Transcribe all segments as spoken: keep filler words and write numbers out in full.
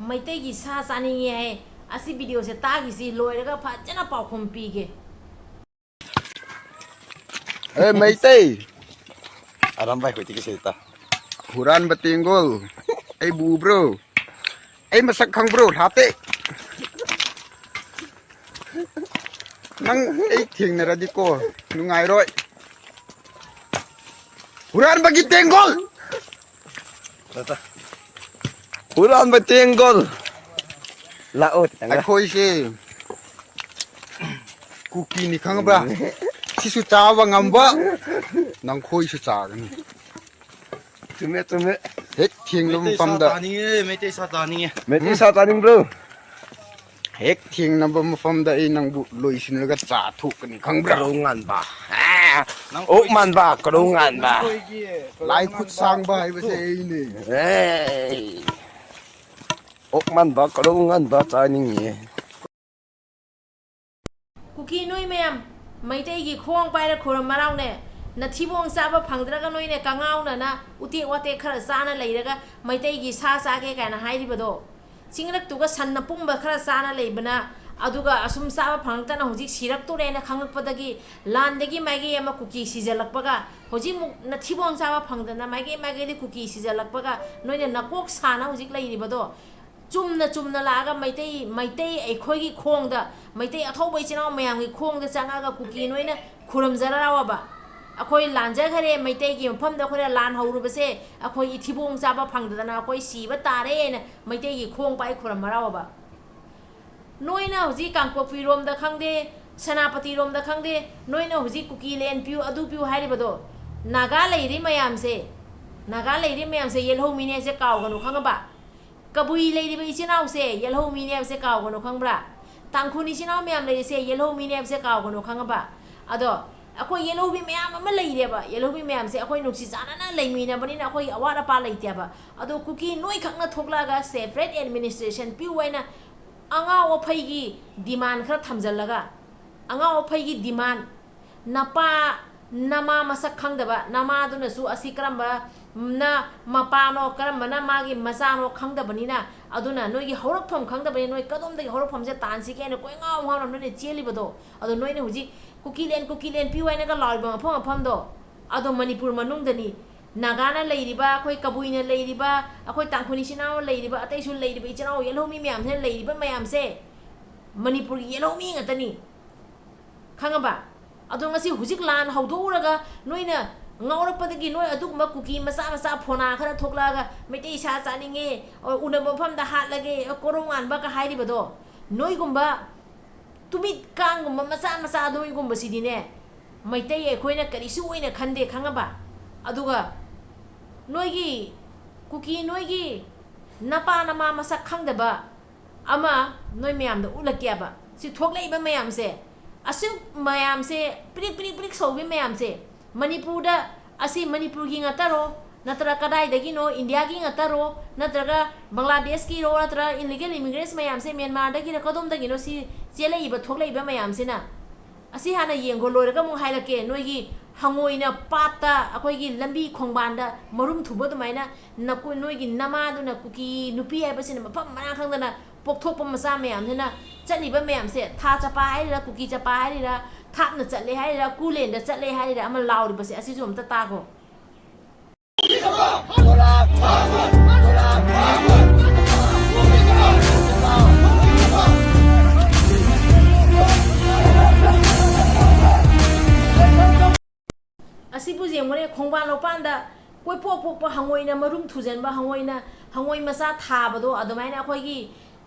ꯃꯩꯇꯩꯒꯤ ꯁꯥ ꯆꯥꯅꯤꯡꯉꯦ ꯍꯥꯏ꯫ ꯑꯁꯤ videoꯁꯦ ꯇꯥꯈꯤꯁꯤ, ꯂꯣꯏꯔꯒ ꯐꯖꯅ ꯄꯥꯎꯈꯨꯝ ꯄꯤꯒꯦ꯫ ꯑꯦ ꯃꯩꯇꯩ! ꯑꯔꯝꯕꯥꯏ ꯍꯣꯏꯇꯤ ꯀꯩꯁꯦ ꯇ꯫ ꯍꯨꯔꯥꯟꯕ ꯇꯦꯡꯒꯣꯜ, ꯑꯩꯕꯨ ꯎꯕ꯭ꯔꯣ? ꯑꯩ ꯃꯁꯛ ꯈꯪꯕ꯭ꯔꯣ? ꯂꯥꯞꯄꯦ꯫ ꯅꯪ ꯑꯩ ꯊꯦꯡꯅꯔꯗꯤꯀꯣ, ꯅꯨꯡꯉꯥꯏꯔꯣꯏ꯫ ꯍꯨꯔꯥꯟꯕꯒꯤ ꯇꯦꯡꯒꯣꯜ! ꯍꯨꯔꯥꯟꯕ ꯇꯦꯡꯒꯣꯜ! ꯂꯥꯛꯑꯣ, ꯈꯤꯇꯪꯒ꯫ ꯑꯩꯈꯣꯏꯁꯦ ꯀꯨꯀꯤꯅꯤ, ꯈꯪꯉꯕ꯭ꯔꯥ? ꯁꯤꯁꯨ ꯆꯥꯕ ꯉꯝꯕ, ꯅꯪꯈꯣꯏꯁꯨ ꯆꯥꯒꯅꯤ꯫ ꯆꯨꯝꯃꯦ, ꯆꯨꯝꯃꯦ꯫ ꯍꯦꯛ ꯊꯦꯡꯅꯕ ꯃꯩꯇꯩ ꯁꯥ ꯃꯐꯝꯗ ꯆꯥꯅꯤꯡꯉꯦ, ꯃꯩꯇꯩ ꯁꯥ ꯆꯥꯅꯤꯡꯉꯦ꯫ ꯃꯩꯇꯩ ꯁꯥ ꯆꯥꯅꯤꯡꯕ꯭ꯔꯣ? ꯍꯦꯛ ꯊꯦꯡꯅꯕ ꯃꯐꯝꯗ ꯑꯩ ꯅꯪꯕꯨ ꯂꯣꯏꯁꯤꯜꯂꯒ ꯆꯥ ꯊꯣꯛꯀꯅꯤ, ꯈꯪꯕ꯭ꯔꯥ? ꯀꯔꯧ ꯉꯥꯟꯕ꯫ ꯑꯦ, ꯅꯪ ꯑꯣꯛ ꯃꯥꯟꯕ, ꯀꯔꯧ ꯉꯥꯟꯕ꯫ ꯅꯪꯈꯣꯏꯒꯤ ꯀꯔꯧ ꯂꯥꯏ ꯈꯨꯠ ꯉꯥꯟꯕ ꯁꯥꯡꯕ ꯍꯥꯏꯕꯁꯦ ꯑꯩꯅꯦ꯫ ꯑꯦ, ꯑꯣꯛ ꯃꯥꯟꯕ, ꯀꯔꯧ ꯉꯥꯟꯕ ꯆꯥꯅꯤꯡꯉꯦ꯫ ꯀꯨꯀꯤ ꯅꯣꯏ ꯃꯌꯥꯝ, ꯃꯩꯇꯩꯒꯤ ꯈꯣꯡ ꯄꯥꯏꯔ ꯈꯨꯔꯨꯝ ꯍꯔꯥꯎꯅꯦ꯫ ꯅꯊꯤꯕꯣꯡ ꯆꯥꯕ ꯐꯪꯗ꯭ꯔꯒ ꯅꯣꯏꯅ ꯀꯉꯥꯎꯅꯅ ꯎꯇꯦꯛ ꯋꯥꯇꯦꯛ ꯈꯔ ꯆꯥꯅ ꯂꯩꯔꯒ ꯃꯩꯇꯩꯒꯤ ꯁꯥ ꯆꯥꯒꯦ ꯀꯥꯏꯅ ꯍꯥꯏꯔꯤꯕꯗꯣ? ꯆꯤꯡꯂꯛꯇꯨꯒ ꯁꯟ ꯑꯄꯨꯝꯕ ꯈꯔ ꯆꯥꯅ ꯂꯩꯕꯅ, ꯑꯗꯨꯒ ꯑꯁꯨꯝ ꯆꯥꯕ ꯐꯪꯉꯛꯇꯅ ꯍꯧꯖꯤꯛ ꯁꯤꯔꯛꯇꯣꯔꯦꯅ ꯈꯪꯂꯛꯄꯗꯒꯤ ꯂꯥꯟꯗꯒꯤ ꯃꯥꯏꯀꯩ ꯑꯃ ꯀꯨꯀꯤ ꯁꯤꯖꯜꯂꯛꯄꯒ, ꯍꯧꯖꯤꯛꯃꯨꯛ ꯅꯊꯤꯕꯣꯡ ꯆꯥꯕ ꯐꯪꯗꯅ ꯃꯥꯏꯀꯩ ꯃꯥꯏꯀꯩꯗꯤ ꯀꯨꯀꯤ ꯁꯤꯖꯜꯂꯛꯄꯒ ꯅꯣꯏꯅ ꯅꯀꯣꯛ ꯁꯥꯅ ꯍꯧꯖꯤꯛ ꯂꯩꯔꯤꯕꯗꯣ? ꯆꯨꯝꯅ ꯆꯨꯝꯅ ꯂꯥꯛꯑꯒ ꯃꯩꯇꯩ, ꯃꯩꯇꯩ ꯑꯩꯈꯣꯏꯒꯤ ꯈꯣꯡꯗ, ꯃꯩꯇꯩ ꯑꯊꯧꯕ ꯏꯆꯤꯟ ꯏꯅꯥꯎ ꯃꯌꯥꯝꯒꯤ ꯈꯣꯡꯗ ꯆꯪꯉꯛꯑꯒ ꯀꯨꯀꯤ ꯅꯣꯏꯅ ꯈꯨꯔꯨꯝꯖꯔꯛꯑꯣꯕ꯫ ꯑꯩꯈꯣꯏ ꯂꯥꯟꯖꯈꯔꯦ, ꯃꯩꯇꯩꯒꯤ ꯃꯐꯝꯗ ꯑꯩꯈꯣꯏꯅ ꯂꯥꯟ ꯍꯧꯔꯨꯕꯁꯦ, ꯑꯩꯈꯣꯏ ꯏꯊꯤꯕꯣꯡ ꯆꯥꯕ ꯐꯪꯗꯗꯅ ꯑꯩꯈꯣꯏ ꯁꯤꯕ ꯇꯥꯔꯦꯅ ꯃꯩꯇꯩꯒꯤ ꯈꯣꯡ ꯄꯥꯏ ꯈꯨꯔꯨꯝ ꯍꯔꯥꯎꯕ꯫ ꯅꯣꯏꯅ ꯍꯧꯖꯤꯛ ꯀꯥꯡꯄꯣꯛꯄꯤꯔꯣꯝꯗ ꯈꯪꯗꯦ, ꯁꯦꯅꯥꯄꯇꯤꯔꯣꯝꯗ ꯈꯪꯗꯦ, ꯅꯣꯏꯅ ꯍꯧꯖꯤꯛ ꯀꯨꯀꯤ ꯂꯦꯟ ꯄꯤꯌꯨ, ꯑꯗꯨ ꯄꯤꯌꯨ ꯍꯥꯏꯔꯤꯕꯗꯣ, ꯅꯥꯒꯥ ꯂꯩꯔꯤ ꯃꯌꯥꯝꯁꯦ, ꯅꯥꯒꯥ ꯂꯩꯔꯤ ꯃꯌꯥꯝꯁꯦ ꯌꯦꯜꯍꯧꯃꯤꯅꯦꯁꯦ ꯀꯥꯎꯒꯅꯨ, ꯈꯪꯉꯕ? ꯀꯕꯨꯏ ꯂꯩꯔꯤꯕ ꯏꯆꯤꯟ ꯏꯅꯥꯎꯁꯦ ꯌꯦꯜꯍꯧꯃꯤꯅꯦ ꯍꯥꯏꯕꯁꯦ ꯀꯥꯎꯒꯅꯨ, ꯈꯪꯕ꯭ꯔꯥ? ꯇꯥꯡꯈꯨꯜ ꯏꯆꯤꯟ ꯏꯅꯥꯎ ꯃꯌꯥꯝ ꯂꯩꯔꯤꯁꯦ ꯌꯦꯜꯍꯧꯃꯤꯅꯦ ꯍꯥꯏꯕꯁꯦ ꯀꯥꯎꯒꯅꯨ, ꯈꯪꯉꯕ? ꯑꯗꯣ ꯑꯩꯈꯣꯏ ꯌꯦꯜꯍꯧꯃꯤ ꯃꯌꯥꯝ ꯑꯃ ꯂꯩꯔꯦꯕ, ꯌꯦꯜꯍꯧꯃꯤ ꯃꯌꯥꯝꯁꯦ ꯑꯩꯈꯣꯏ ꯅꯨꯡꯁꯤ ꯆꯥꯟꯅꯅ ꯂꯩꯃꯤꯟꯅꯕꯅꯤꯅ ꯑꯩꯈꯣꯏ ꯑꯋꯥꯠ ꯑꯄꯥ ꯂꯩꯇꯦꯕ꯫ ꯑꯗꯣ ꯀꯨꯀꯤ ꯅꯣꯏꯈꯛꯅ ꯊꯣꯛꯂꯛꯑꯒ separate administration ꯄꯤꯌꯨ ꯍꯥꯏꯅ ꯑꯉꯥꯎ ꯑꯐꯩꯒꯤ demand ꯈꯔ ꯊꯝꯖꯜꯂꯒ, ꯑꯉꯥꯎ ꯑꯐꯩꯒꯤ demand, ꯅꯄꯥ ꯅꯃꯥ ꯃꯁꯛ ꯈꯪꯗꯕ ꯅꯃꯥꯗꯨꯅꯁꯨ ꯑꯁꯤ ꯀꯔꯝꯕ ꯅ ꯃꯄꯥꯅꯣ, ꯀꯔꯝꯕꯅ ꯃꯥꯒꯤ ꯃꯆꯥꯅꯣ ꯈꯪꯗꯕꯅꯤꯅ, ꯑꯗꯨꯅ ꯅꯣꯏꯒꯤ ꯍꯧꯔꯛꯐꯝ ꯈꯪꯗꯕꯅꯤꯅ, ꯅꯣꯏ ꯀꯗꯣꯝꯗꯒꯤ ꯍꯧꯔꯛꯐꯝꯁꯦ ꯇꯥꯟꯁꯤꯒꯦ ꯍꯥꯏꯅ ꯀꯣꯏꯉꯥꯎ ꯉꯥꯎꯅ ꯅꯣꯏꯅ ꯆꯦꯜꯂꯤꯕꯗꯣ, ꯑꯗꯣ ꯅꯣꯏꯅ ꯍꯧꯖꯤꯛ "ꯀꯨꯀꯤꯂꯦꯟ, ꯀꯨꯀꯤꯂꯦꯟ ꯄꯤꯌꯨ" ꯍꯥꯏꯅꯒ ꯂꯥꯎꯔꯤꯕ ꯃꯐꯝ ꯃꯐꯝꯗꯣ, ꯑꯗꯣ ꯃꯅꯤꯄꯨꯔ ꯃꯅꯨꯡꯗꯅꯤ꯫ ꯅꯥꯒꯥꯅ ꯂꯩꯔꯤꯕ, ꯑꯩꯈꯣꯏ ꯀꯕꯨꯏꯅ ꯂꯩꯔꯤꯕ, ꯑꯩꯈꯣꯏ ꯇꯥꯡꯈꯨꯜ ꯏꯆꯤꯟ ꯏꯅꯥꯎ ꯂꯩꯔꯤꯕ, ꯑꯇꯩꯁꯨ ꯂꯩꯔꯤꯕ ꯏꯆꯤꯟ ꯏꯅꯥꯎ ꯌꯦꯜꯍꯧꯃꯤ ꯃꯌꯥꯝꯁꯤꯅ ꯂꯩꯔꯤꯕ ꯃꯌꯥꯝꯁꯦ ꯃꯅꯤꯄꯨꯔꯒꯤ ꯌꯦꯜꯍꯧꯃꯤ ꯉꯥꯛꯇꯅꯤ꯫ ꯈꯪꯉꯕ? ꯑꯗꯣ ꯉꯁꯤ ꯍꯧꯖꯤꯛ ꯂꯥꯟ ꯍꯧꯗꯣꯛꯎꯔꯒ ꯅꯣꯏꯅ ꯉꯥꯎꯔꯛꯄꯗꯒꯤ ꯅꯣꯏ ꯑꯗꯨꯒꯨꯝꯕ ꯀꯨꯀꯤ ꯃꯆꯥ ꯃꯆꯥ ꯐꯣꯅꯥ ꯈꯔ ꯊꯣꯛꯂꯛꯑꯒ "ꯃꯩꯇꯩ ꯁꯥ ꯆꯥꯅꯤꯡꯉꯦ, ꯑ, ꯎꯅꯕ ꯃꯐꯝꯗ ꯍꯥꯠꯂꯒꯦ, ꯑ, ꯀꯣꯔꯧ ꯉꯥꯟꯕꯒ" ꯍꯥꯏꯔꯤꯕꯗꯣ, ꯅꯣꯏꯒꯨꯝꯕ ꯇꯨꯃꯤꯠ ꯀꯥꯡꯒꯨꯝꯕ ꯃꯆꯥ ꯃꯆꯥ ꯅꯣꯏꯒꯨꯝꯕꯁꯤꯗꯤꯅꯦ, ꯃꯩꯇꯩ ꯑꯩꯈꯣꯏꯅ ꯀꯔꯤꯁꯨ ꯑꯣꯏꯅ ꯈꯟꯗꯦ, ꯈꯪꯉꯕ? ꯑꯗꯨꯒ ꯅꯣꯏꯒꯤ ꯀꯨꯀꯤ, ꯅꯣꯏꯒꯤ ꯅꯄꯥ ꯅꯃꯥ ꯃꯁꯛ ꯈꯪꯗꯕ ꯑꯃ ꯅꯣꯏ ꯃꯌꯥꯝꯗ ꯎꯠꯂꯛꯀꯦꯕ꯫ ꯁꯤ ꯊꯣꯛꯂꯛꯏꯕ ꯃꯌꯥꯝꯁꯦ, ꯑꯁꯨꯛ ꯃꯌꯥꯝꯁꯦ, ꯄ꯭ꯔꯤꯛ ꯄ꯭ꯔꯤꯛ ꯄ꯭ꯔꯤꯛ ꯁꯧꯕꯤ ꯃꯌꯥꯝꯁꯦ, ꯃꯅꯤꯄꯨꯔꯗ, ꯑꯁꯤ ꯃꯅꯤꯄꯨꯔꯒꯤ ꯉꯥꯛꯇꯔꯣ, ꯅꯠꯇ꯭ꯔ ꯀꯗꯥꯏꯗꯒꯤꯅꯣ, ꯏꯟꯗꯤꯌꯥꯒꯤ ꯉꯥꯛꯇꯔꯣ, ꯅꯠꯇ꯭ꯔꯒ ꯕꯪꯒ꯭ꯂꯥꯗꯦꯁꯀꯤꯔꯣ, ꯅꯠꯇ꯭ꯔ ꯏꯂꯤꯒꯦꯜ ꯏꯃꯤꯒ꯭ꯔꯦꯟꯁ ꯃꯌꯥꯝꯁꯦ ꯃ꯭ꯌꯥꯟꯃꯥꯔꯗꯒꯤꯔ, ꯀꯗꯣꯝꯗꯒꯤꯅꯣ ꯁꯤ ꯆꯦꯜꯂꯛꯏꯕ, ꯊꯣꯛꯂꯛꯏꯕ ꯃꯌꯥꯝꯁꯤꯅ? ꯑꯁꯤ ꯍꯥꯟꯅ ꯌꯦꯡꯈꯣ, ꯂꯣꯏꯔꯒ ꯑꯃꯨꯛ ꯍꯥꯏꯔꯛꯀꯦ꯫ ꯅꯣꯏꯒꯤ ꯍꯪꯉꯣꯏꯅ ꯄꯥꯠꯇ, ꯑꯩꯈꯣꯏꯒꯤ ꯂꯝꯕꯤ ꯈꯣꯡꯕꯥꯟꯗ ꯃꯔꯨꯝ ꯊꯨꯕ ꯑꯗꯨꯃꯥꯏꯅ ꯅꯀꯨ-, ꯅꯣꯏꯒꯤ ꯅꯃꯥꯗꯨꯅ ꯀꯨꯀꯤ ꯅꯨꯄꯤ ꯍꯥꯏꯕꯁꯤꯅ ꯃꯐꯝ ꯃꯔꯥꯡ ꯈꯪꯗꯅ ꯄꯣꯛꯊꯣꯛꯄ ꯃꯆꯥ ꯃꯌꯥꯝꯁꯤꯅ ꯆꯠꯂꯤꯕ ꯃꯌꯥꯝꯁꯦ, ꯊꯥ ꯆꯄꯥ ꯍꯥꯏꯔꯤꯔꯥ, ꯀꯨꯀꯤ ꯆꯄꯥ ꯍꯥꯏꯔꯤꯔꯥ, ꯊꯥꯞꯅ ꯆꯠꯂꯦ ꯍꯥꯏꯔꯤꯔꯥ, ꯀꯨꯂꯦꯟꯗ ꯆꯠꯂꯦ ꯍꯥꯏꯔꯤꯔꯥ, ꯑꯃ ꯂꯥꯎꯔꯤꯕꯁꯦ, ꯑꯁꯤꯁꯨ ꯑꯝꯇ ꯇꯥꯈꯣ꯫ ꯑꯁꯤꯕꯨ ꯌꯦꯡꯉꯨꯅꯦ, ꯈꯣꯡꯕꯥꯟ ꯂꯣꯛꯄꯥꯟꯗ ꯀꯣꯏꯄꯣꯛ ꯄꯣꯛꯄ ꯍꯪꯉꯣꯏꯅ ꯃꯔꯨꯝ ꯊꯨꯖꯟꯕ, ꯍꯪꯉꯣꯏꯅ, ꯍꯪꯉꯣꯏ ꯃꯆꯥ ꯊꯥꯕꯗꯣ, ꯑꯗꯨꯃꯥꯏꯅ ꯑꯩꯈꯣꯏꯒꯤ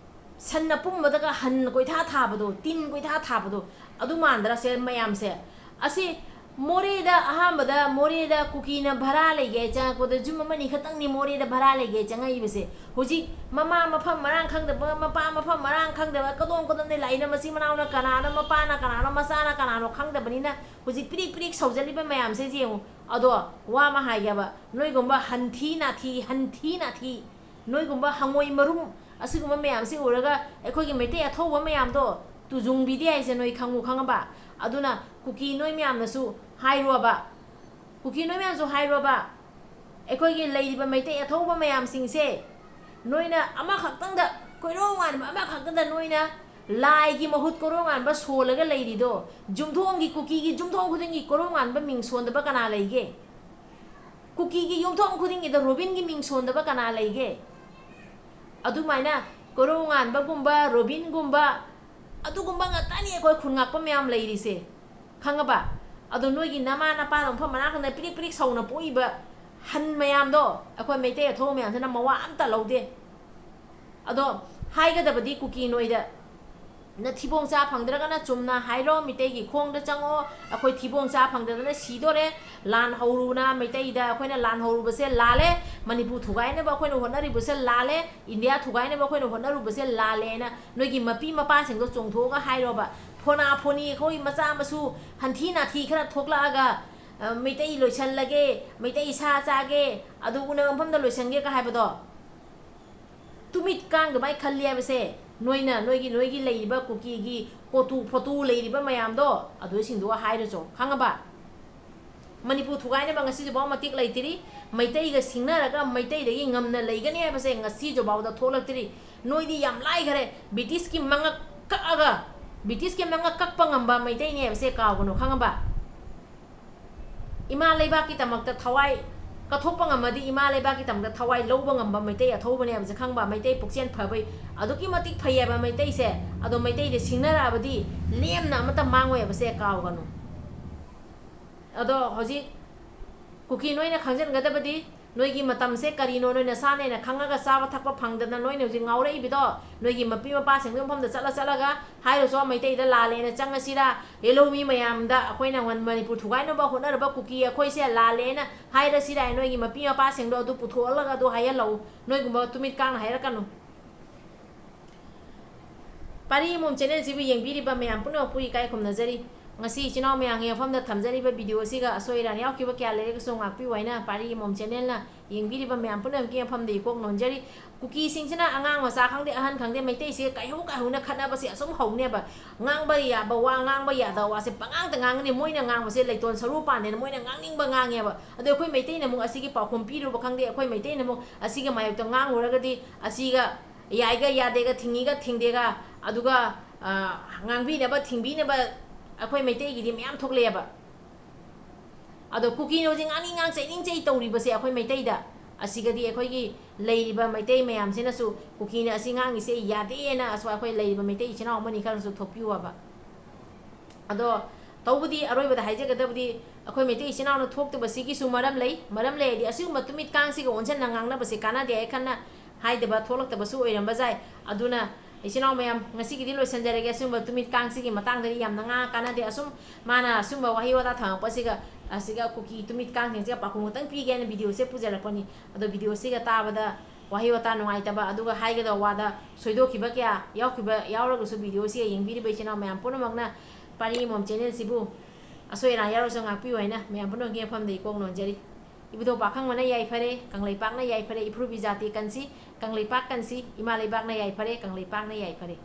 ꯁꯟ ꯑꯄꯨꯝꯕꯗꯒ ꯍꯟ ꯀꯣꯏꯊꯥ ꯊꯥꯕꯗꯣ, ꯇꯤꯟ ꯀꯣꯏꯊꯥ ꯊꯥꯕꯗꯣ, ꯑꯗꯨ ꯃꯥꯟꯗ꯭ꯔꯥ ꯁꯦ ꯃꯌꯥꯝꯁꯦ? ꯑꯁꯤ ꯃꯣꯔꯦꯗ, ꯑꯍꯥꯟꯕꯗ ꯃꯣꯔꯦꯗ ꯀꯨꯀꯤꯅ ꯚꯔꯥ ꯂꯩꯒꯦ ꯆꯪꯉꯛꯄꯗ, ꯌꯨꯝ ꯑꯃꯅꯤ ꯈꯛꯇꯪꯅꯤ ꯃꯣꯔꯦꯗ ꯚꯔꯥ ꯂꯩꯒꯦ ꯆꯪꯉꯛꯏꯕꯁꯦ꯫ ꯍꯧꯖꯤꯛ ꯃꯃꯥ ꯃꯐꯝ ꯃꯔꯥꯡ ꯈꯪꯗꯕ, ꯃꯄꯥ ꯃꯐꯝ ꯃꯔꯥꯡ ꯈꯪꯗꯕ, ꯀꯗꯣꯝ ꯀꯗꯣꯝꯗꯩ ꯂꯥꯛꯏꯅꯣ, ꯃꯆꯤꯟ ꯃꯅꯥꯎꯅ ꯀꯅꯥꯅꯣ, ꯃꯄꯥꯅ ꯀꯅꯥꯅꯣ, ꯃꯆꯥꯅ ꯀꯅꯥꯅꯣ ꯈꯪꯗꯕꯅꯤꯅ ꯍꯧꯖꯤꯛ ꯄꯤꯔꯤꯛ ꯄꯤꯔꯤꯛ ꯁꯧꯖꯜꯂꯤꯕ ꯃꯌꯥꯝꯁꯦ ꯌꯦꯡꯉꯨ꯫ ꯑꯗꯣ ꯋꯥ ꯑꯃ ꯍꯥꯏꯒꯦꯕ, ꯅꯣꯏꯒꯨꯝꯕ ꯍꯟꯊꯤ ꯅꯥꯊꯤ, ꯍꯟꯊꯤ ꯅꯥꯊꯤ, ꯅꯣꯏꯒꯨꯝꯕ ꯍꯪꯉꯣꯏ ꯃꯔꯨꯝ ꯑꯁꯤꯒꯨꯝꯕ ꯃꯌꯥꯝꯁꯤ ꯎꯔꯒ ꯑꯩꯈꯣꯏꯒꯤ ꯃꯩꯇꯩ ꯑꯊꯧꯕ ꯃꯌꯥꯝꯗꯣ ꯇꯨꯖꯨꯡꯕꯤꯗꯦ ꯍꯥꯏꯁꯦ ꯅꯣꯏ ꯈꯪꯉꯨ, ꯈꯪꯉꯕ? ꯑꯗꯨꯅ ꯀꯨꯀꯤ ꯅꯣꯏ ꯃꯌꯥꯝꯅꯁꯨ ꯍꯥꯏꯔꯣꯕ, ꯀꯨꯀꯤ ꯅꯣꯏ ꯃꯌꯥꯝꯁꯨ ꯍꯥꯏꯔꯣꯕ, ꯑꯩꯈꯣꯏꯒꯤ ꯂꯩꯔꯤꯕ ꯃꯩꯇꯩ ꯑꯊꯧꯕ ꯃꯌꯥꯝꯁꯤꯡꯁꯦ ꯅꯣꯏꯅ ꯑꯃꯈꯛꯇꯪꯗ, ꯀꯣꯏꯔꯣꯡ ꯉꯥꯟꯕ ꯑꯃꯈꯛꯇꯗ ꯅꯣꯏꯅ ꯂꯥꯏꯒꯤ ꯃꯍꯨꯠ ꯀꯣꯏꯔꯣꯡ ꯉꯥꯟꯕ ꯁꯣꯜꯂꯒ ꯂꯩꯔꯤꯗꯣ, ꯌꯨꯝꯊꯣꯡꯒꯤ, ꯀꯨꯀꯤꯒꯤ ꯌꯨꯝꯊꯣꯡ ꯈꯨꯗꯤꯡꯒꯤ ꯀꯣꯏꯔꯣꯡ ꯉꯥꯟꯕ ꯃꯤꯡ ꯁꯣꯟꯗꯕ ꯀꯅꯥ ꯂꯩꯒꯦ? ꯀꯨꯀꯤꯒꯤ ꯌꯨꯝꯊꯣꯡ ꯈꯨꯗꯤꯡꯒꯤꯗ ꯔꯣꯕꯤꯟꯒꯤ ꯃꯤꯡ ꯁꯣꯟꯗꯕ ꯀꯅꯥ ꯂꯩꯒꯦ? ꯑꯗꯨꯃꯥꯏꯅ ꯀꯣꯏꯔꯣꯡ ꯉꯥꯟꯕꯒꯨꯝꯕ, ꯔꯣꯕꯤꯟꯒꯨꯝꯕ, ꯑꯗꯨꯒꯨꯝꯕ ꯉꯥꯛꯇꯅꯤ ꯑꯩꯈꯣꯏ ꯈꯨꯟ ꯉꯥꯛꯄ ꯃꯌꯥꯝ ꯂꯩꯔꯤꯁꯦ, ꯈꯪꯉꯕ? ꯑꯗꯣ ꯅꯣꯏꯒꯤ ꯅꯃꯥ ꯅꯄꯥꯗ ꯃꯐꯝ ꯃꯅꯥꯛ ꯈꯪꯗ ꯄꯤꯔꯤꯛ ꯄꯤꯔꯤꯛ ꯁꯧꯅ ꯄꯣꯛꯏꯕ ꯍꯟ ꯃꯌꯥꯝꯗꯣ, ꯑꯩꯈꯣꯏ ꯃꯩꯇꯩ ꯑꯊꯧꯕ ꯃꯌꯥꯝꯁꯤꯅ ꯃꯋꯥ ꯑꯝꯇ ꯂꯧꯗꯦ꯫ ꯑꯗꯣ ꯍꯥꯏꯒꯗꯕꯗꯤ ꯀꯨꯀꯤ ꯅꯣꯏꯗ, ꯅ ꯊꯤꯕꯣꯡ ꯆꯥ ꯐꯪꯗ꯭ꯔꯒꯅ ꯆꯨꯝꯅ ꯍꯥꯏꯔꯣ, ꯃꯤꯇꯩꯒꯤ ꯈꯣꯡꯗ ꯆꯪꯉꯛꯑꯣ, ꯑꯩꯈꯣꯏ ꯊꯤꯕꯣꯡ ꯆꯥ ꯐꯪꯗꯗꯅ ꯁꯤꯗꯣꯔꯦ, ꯂꯥꯟ ꯍꯧꯔꯨꯅ ꯃꯩꯇꯩꯗ ꯑꯩꯈꯣꯏꯅ ꯂꯥꯟ ꯍꯧꯔꯨꯕꯁꯦ ꯂꯥꯜꯂꯦ, ꯃꯅꯤꯄꯨꯔ ꯊꯨꯒꯥꯏꯅꯕ ꯑꯩꯈꯣꯏꯅ ꯍꯣꯠꯅꯔꯤꯕꯁꯦ ꯂꯥꯜꯂꯦ, ꯏꯟꯗꯤꯌꯥ ꯊꯨꯒꯥꯏꯅꯕ ꯑꯩꯈꯣꯏꯅ ꯍꯣꯠꯅꯔꯨꯕꯁꯦ ꯂꯥꯜꯂꯦꯅ ꯅꯣꯏꯒꯤ ꯃꯄꯤ ꯃꯄꯥꯁꯤꯡꯗꯣ ꯆꯣꯡꯊꯣꯛꯑꯒ ꯍꯥꯏꯔꯣꯕ꯫ ꯐꯣꯅꯥ ꯐꯣꯅꯤ ꯑꯩꯈꯣꯏ ꯃꯆꯥ ꯃꯁꯨ ꯍꯟꯊꯤ ꯅꯥꯊꯤ ꯈꯔ ꯊꯣꯛꯂꯛꯑꯒ, ꯑ, ꯃꯩꯇꯩ ꯂꯣꯏꯁꯜꯂꯒꯦ, ꯃꯩꯇꯩ ꯁꯥ ꯆꯥꯒꯦ, ꯑꯗꯨ ꯎꯅꯕ ꯃꯐꯝꯗ ꯂꯣꯏꯁꯟꯒꯦꯒ ꯍꯥꯏꯕꯗꯣ, ꯇꯨꯃꯤꯠ ꯀꯥꯡ ꯑꯗꯨꯃꯥꯏꯅ ꯈꯜꯂꯤ ꯍꯥꯏꯕꯁꯦ ꯅꯣꯏꯅ, ꯅꯣꯏꯒꯤ, ꯅꯣꯏꯒꯤ ꯂꯩꯔꯤꯕ ꯀꯨꯀꯤꯒꯤ ꯀꯣꯇꯨ ꯐꯣꯇꯨ ꯂꯩꯔꯤꯕ ꯃꯌꯥꯝꯗꯣ, ꯑꯗꯨꯁꯤꯡꯗꯨꯒ ꯍꯥꯏꯔꯨꯆꯣ, ꯈꯪꯉꯕ? ꯃꯅꯤꯄꯨꯔ ꯊꯨꯒꯥꯏꯅꯕ ꯉꯁꯤꯁꯨꯐꯥꯎ ꯃꯇꯤꯛ ꯂꯩꯇ꯭ꯔꯤ꯫ ꯃꯩꯇꯩꯒ ꯁꯤꯡꯅꯔꯒ ꯃꯩꯇꯩꯗꯒꯤ ꯉꯝꯅ ꯂꯩꯒꯅꯤ ꯍꯥꯏꯕꯁꯦ ꯉꯁꯤꯁꯨꯐꯥꯎꯗ ꯊꯣꯛꯂꯛꯇ꯭ꯔꯤ꯫ ꯅꯣꯏꯗꯤ ꯌꯥꯝ ꯂꯥꯏꯈꯔꯦ, ꯕ꯭ꯔꯤꯇꯤꯁꯀꯤ ꯃꯉꯛ ꯀꯛꯑꯒ, ꯕ꯭ꯔꯤꯇꯤꯁꯀꯤ ꯃꯉꯛ ꯀꯛꯄ ꯉꯝꯕ ꯃꯩꯇꯩꯅꯤ ꯍꯥꯏꯕꯁꯦ ꯀꯥꯎꯒꯅꯨ, ꯈꯪꯉꯕ? ꯏꯃꯥ ꯂꯩꯕꯥꯛꯀꯤꯗꯃꯛꯇ ꯊꯋꯥꯏ ꯀꯠꯊꯣꯛꯄ ꯉꯝꯃꯗꯤ, ꯏꯃꯥ ꯂꯩꯕꯥꯛꯀꯤꯗꯃꯛꯇ ꯊꯋꯥꯏ ꯂꯧꯕ ꯉꯝꯕ ꯃꯩꯇꯩ ꯑꯊꯧꯕꯅꯦ ꯍꯥꯏꯕꯁꯦ ꯈꯪꯕ꯫ ꯃꯩꯇꯩ ꯄꯨꯛꯆꯦꯜ ꯐꯕꯩ ꯑꯗꯨꯛꯀꯤ ꯃꯇꯤꯛ ꯐꯩꯌꯦꯕ ꯃꯩꯇꯩꯁꯦ꯫ ꯑꯗꯣ ꯃꯩꯇꯩꯁꯦ ꯁꯤꯡꯅꯔꯛꯑꯕꯗꯤ ꯂꯦꯝꯅ ꯑꯃꯠꯇ ꯃꯥꯡꯉꯣꯏ ꯍꯥꯏꯕꯁꯦ ꯀꯥꯎꯒꯅꯨ꯫ ꯑꯗꯣ ꯍꯧꯖꯤꯛ ꯀꯨꯀꯤ ꯅꯣꯏꯅ ꯈꯪꯖꯤꯟꯒꯗꯕꯗꯤ, ꯅꯣꯏꯒꯤ ꯃꯇꯝꯁꯦ ꯀꯔꯤꯅꯣ? ꯅꯣꯏ ꯅꯁꯥꯅ ꯍꯦꯟꯅ ꯈꯪꯉꯒ ꯆꯥꯕ ꯊꯛꯄ ꯐꯪꯗꯅ ꯅꯣꯏꯅ ꯍꯧꯖꯤꯛ ꯉꯥꯎꯔꯛꯏꯕꯗꯣ, ꯅꯣꯏꯒꯤ ꯃꯄꯤ ꯃꯄꯥꯁꯤꯡꯗꯨ ꯃꯐꯝꯗ ꯆꯠꯂ ꯆꯠꯂꯒ ꯍꯥꯏꯔꯨꯆꯣ, ꯃꯩꯇꯩꯗ ꯂꯥꯜꯂꯦꯅ ꯆꯪꯉꯁꯤꯔꯥ? ꯍꯦꯂꯣ, ꯃꯤ ꯃꯌꯥꯝꯗ ꯑꯩꯈꯣꯏꯅ ꯃꯅꯤꯄꯨꯔ ꯊꯨꯒꯥꯏꯅꯕ ꯍꯣꯠꯅꯔꯕ ꯀꯨꯀꯤ ꯑꯩꯈꯣꯏꯁꯦ ꯂꯥꯜꯂꯦꯅ ꯍꯥꯏꯔꯁꯤꯔꯥ? ꯅꯣꯏꯒꯤ ꯃꯄꯤ ꯃꯄꯥꯁꯤꯡꯗꯣ ꯑꯗꯨ ꯄꯨꯊꯣꯛꯍꯜꯂꯒ ꯑꯗꯨ ꯍꯥꯏꯍꯜꯂꯛꯎ꯫ ꯅꯣꯏꯒꯨꯝꯕ ꯇꯨꯃꯤꯠ ꯀꯥꯡꯅ ꯍꯥꯏꯔꯛꯀꯅꯨ꯫ ꯄꯥꯔꯤ ꯑꯃꯣꯝ ꯆꯦꯅꯦꯜꯁꯤꯕꯨ ꯌꯦꯡꯕꯤꯔꯤꯕ ꯃꯌꯥꯝ ꯄꯨꯝꯅꯃꯛꯄꯨ ꯏꯀꯥꯏ ꯈꯨꯝꯅꯖꯔꯤ꯫ ꯉꯁꯤ ꯏꯆꯤꯟ ꯏꯅꯥꯎ ꯃꯌꯥꯝꯒꯤ ꯃꯐꯝꯗ ꯊꯝꯖꯔꯤꯕ video ꯑꯁꯤꯒ ꯑꯁꯣꯏ ꯑꯔꯥꯟ ꯌꯥꯎꯈꯤꯕ ꯀꯌꯥ ꯂꯩꯔꯒꯁꯨ ꯉꯥꯛꯄꯤꯌꯨ ꯍꯥꯏꯅ ꯄꯥꯔꯤ ꯃꯣꯝ channelꯅ ꯌꯦꯡꯕꯤꯔꯤꯕ ꯃꯌꯥꯝ ꯄꯨꯝꯅꯃꯛꯀꯤ ꯃꯐꯝꯗꯒꯤ ꯀꯣꯛ ꯅꯣꯟꯖꯔꯤ꯫ ꯀꯨꯀꯤꯁꯤꯡꯁꯤꯅ ꯑꯉꯥꯡ ꯃꯆꯥ ꯈꯪꯗꯦ, ꯑꯍꯟ ꯈꯪꯗꯦ, ꯃꯩꯇꯩꯁꯦ ꯀꯥꯏꯍꯧ ꯀꯥꯏꯍꯧꯅ ꯈꯠꯅꯕꯁꯦ ꯑꯁꯨꯝ ꯍꯧꯅꯦꯕ꯫ ꯉꯥꯡꯕ ꯌꯥꯕ ꯋꯥ, ꯉꯥꯡꯕ ꯌꯥꯗꯕ ꯋꯥꯁꯦ ꯄꯉꯥꯡꯗ ꯉꯥꯡꯒꯅꯤ꯫ ꯃꯣꯏꯅ ꯉꯥꯡꯕꯁꯦ ꯂꯩꯇꯣꯟ ꯁꯔꯨ ꯄꯥꯟꯗꯦꯅ ꯃꯣꯏꯅ ꯉꯥꯡꯅꯤꯡꯕ ꯉꯥꯡꯉꯦꯕ꯫ ꯑꯗꯣ ꯑꯩꯈꯣꯏ ꯃꯩꯇꯩꯅ ꯑꯃꯨꯛ ꯑꯁꯤꯒꯤ ꯄꯥꯎꯈꯨꯝ ꯄꯤꯔꯨꯕ ꯈꯪꯗꯦ꯫ ꯑꯩꯈꯣꯏ ꯃꯩꯇꯩꯅ ꯑꯃꯨꯛ ꯑꯁꯤꯒꯤ ꯃꯥꯌꯣꯛꯇ ꯉꯥꯡꯂꯨꯔꯒꯗꯤ ꯑꯁꯤꯒ ꯌꯥꯏꯒ ꯌꯥꯗꯦꯒ, ꯊꯤꯡꯉꯤꯒ ꯊꯤꯡꯗꯦꯒ, ꯑꯗꯨꯒ, ꯑ, ꯉꯥꯡꯕꯤꯅꯕ ꯊꯤꯡꯕꯤꯅꯕ ꯑꯩꯈꯣꯏ ꯃꯩꯇꯩꯒꯤꯗꯤ ꯃꯌꯥꯝ ꯊꯣꯛꯂꯛꯑꯦꯕ꯫ ꯑꯗꯣ ꯀꯨꯀꯤꯅ ꯍꯧꯖꯤꯛ ꯉꯥꯡꯅꯤꯡ ꯉꯥꯡ, ꯆꯩꯅꯤꯡ ꯆꯩ ꯇꯧꯔꯤꯕꯁꯦ ꯑꯩꯈꯣꯏ ꯃꯩꯇꯩꯗ꯫ ꯑꯁꯤꯒꯗꯤ ꯑꯩꯈꯣꯏꯒꯤ ꯂꯩꯔꯤꯕ ꯃꯩꯇꯩ ꯃꯌꯥꯝꯁꯤꯅꯁꯨ ꯀꯨꯀꯤꯅ ꯑꯁꯤ ꯉꯥꯡꯉꯤꯁꯦ ꯌꯥꯗꯦꯅ ꯑꯁ ꯑꯩꯈꯣꯏ ꯂꯩꯔꯤꯕ ꯃꯩꯇꯩ ꯏꯆꯤꯟ ꯏꯅꯥꯎ ꯑꯃꯅꯤ ꯈꯔꯁꯨ ꯊꯣꯛꯄꯤꯌꯨ ꯍꯥꯏꯕ꯫ ꯑꯗꯣ ꯇꯧꯕꯗꯤ ꯑꯔꯣꯏꯕꯗ ꯍꯥꯏꯖꯒꯗꯕꯗꯤ ꯑꯩꯈꯣꯏ ꯃꯩꯇꯩ ꯏꯆꯤꯟ ꯏꯅꯥꯎꯅ ꯊꯣꯛꯇꯕꯁꯤꯒꯤꯁꯨ ꯃꯔꯝ ꯂꯩ꯫ ꯃꯔꯝ ꯂꯩ ꯍꯥꯏꯗꯤ ꯑꯁꯤꯒꯨꯝꯕ ꯇꯨꯃꯤꯠ ꯀꯥꯡꯁꯤꯒ ꯑꯣꯟꯁꯤꯟꯅ ꯉꯥꯡꯅꯕꯁꯦ ꯀꯥꯟꯅꯗꯦ ꯍꯥꯏ ꯈꯟꯅ ꯍꯥꯏꯗꯕ ꯊꯣꯛꯂꯛꯇꯕꯁꯨ ꯑꯣꯏꯔꯝꯕ ꯌꯥꯏ꯫ ꯑꯗꯨꯅ ꯏꯆꯤꯟ ꯏꯅꯥꯎ ꯃꯌꯥꯝ, ꯉꯁꯤꯒꯤꯗꯤ ꯂꯣꯏꯁꯤꯟꯖꯔꯒꯦ꯫ ꯑꯁꯤꯒꯨꯝꯕ ꯇꯨꯃꯤꯠ ꯀꯥꯡꯁꯤꯒꯤ ꯃꯇꯥꯡꯗꯗꯤ ꯌꯥꯝꯅ ꯉꯥꯡꯉ ꯀꯥꯟꯅꯗꯦ꯫ ꯑꯁꯨꯝ ꯃꯥꯅ ꯑꯁꯨꯝꯕ ꯋꯥꯍꯩ ꯋꯥꯇꯥ ꯊꯝꯃꯛꯄꯁꯤꯒ, ꯑꯁꯤꯒ ꯀꯨꯀꯤ ꯇꯨꯃꯤꯠ ꯀꯥꯡꯁꯤꯡꯁꯤꯒ ꯄꯥꯎꯈꯨꯝ ꯈꯛꯇꯪ ꯄꯤꯒꯦ ꯍꯥꯏꯅ videoꯁꯦ ꯄꯨꯖꯔꯛꯄꯅꯤ꯫ ꯑꯗꯣ videoꯁꯤꯒ ꯇꯥꯕꯗ ꯋꯥꯍꯩ ꯋꯥꯇꯥ ꯅꯨꯡꯉꯥꯏꯇꯕ, ꯑꯗꯨꯒ ꯍꯥꯏꯒꯗꯧꯕ ꯋꯥꯗ ꯁꯣꯏꯗꯣꯛꯈꯤꯕ ꯀꯌꯥ ꯌꯥꯎꯈꯤꯕ ꯌꯥꯎꯔꯒꯁꯨ videoꯁꯤꯒ ꯌꯦꯡꯕꯤꯔꯤꯕ ꯏꯆꯤꯟ ꯏꯅꯥꯎ ꯃꯌꯥꯝ ꯄꯨꯝꯅꯃꯛꯅ ꯄꯥꯔꯤ ꯃꯣꯝ channelꯁꯤꯕꯨ ꯑꯁꯣꯏ ꯑꯔꯥꯟ ꯌꯥꯎꯔꯁꯨ ꯉꯥꯛꯄꯤꯌꯨ ꯍꯥꯏꯅ ꯃꯌꯥꯝ ꯄꯨꯝꯅꯃꯛꯀꯤ ꯃꯐꯝꯗꯒꯤ ꯀꯣꯛ ꯅꯣꯟꯖꯔꯤ꯫ ꯏꯕꯨꯙꯧ ꯄꯥꯈꯪꯕꯅ ꯌꯥꯏꯐꯔꯦ, ꯀꯪꯂꯩꯄꯥꯛꯅ ꯌꯥꯏꯐꯔꯦ, ꯏꯐꯨꯔꯨꯕꯤ ꯖꯥꯇꯤ ꯀꯟꯁꯤ, ꯀꯪꯂꯩꯄꯥꯛ ꯀꯟꯁꯤ, ꯏꯃꯥ ꯂꯩꯕꯥꯛꯅ ꯌꯥꯏꯐꯔꯦ, ꯀꯪꯂꯩꯄꯥꯛꯅ ꯌꯥꯏꯐꯔꯦ꯫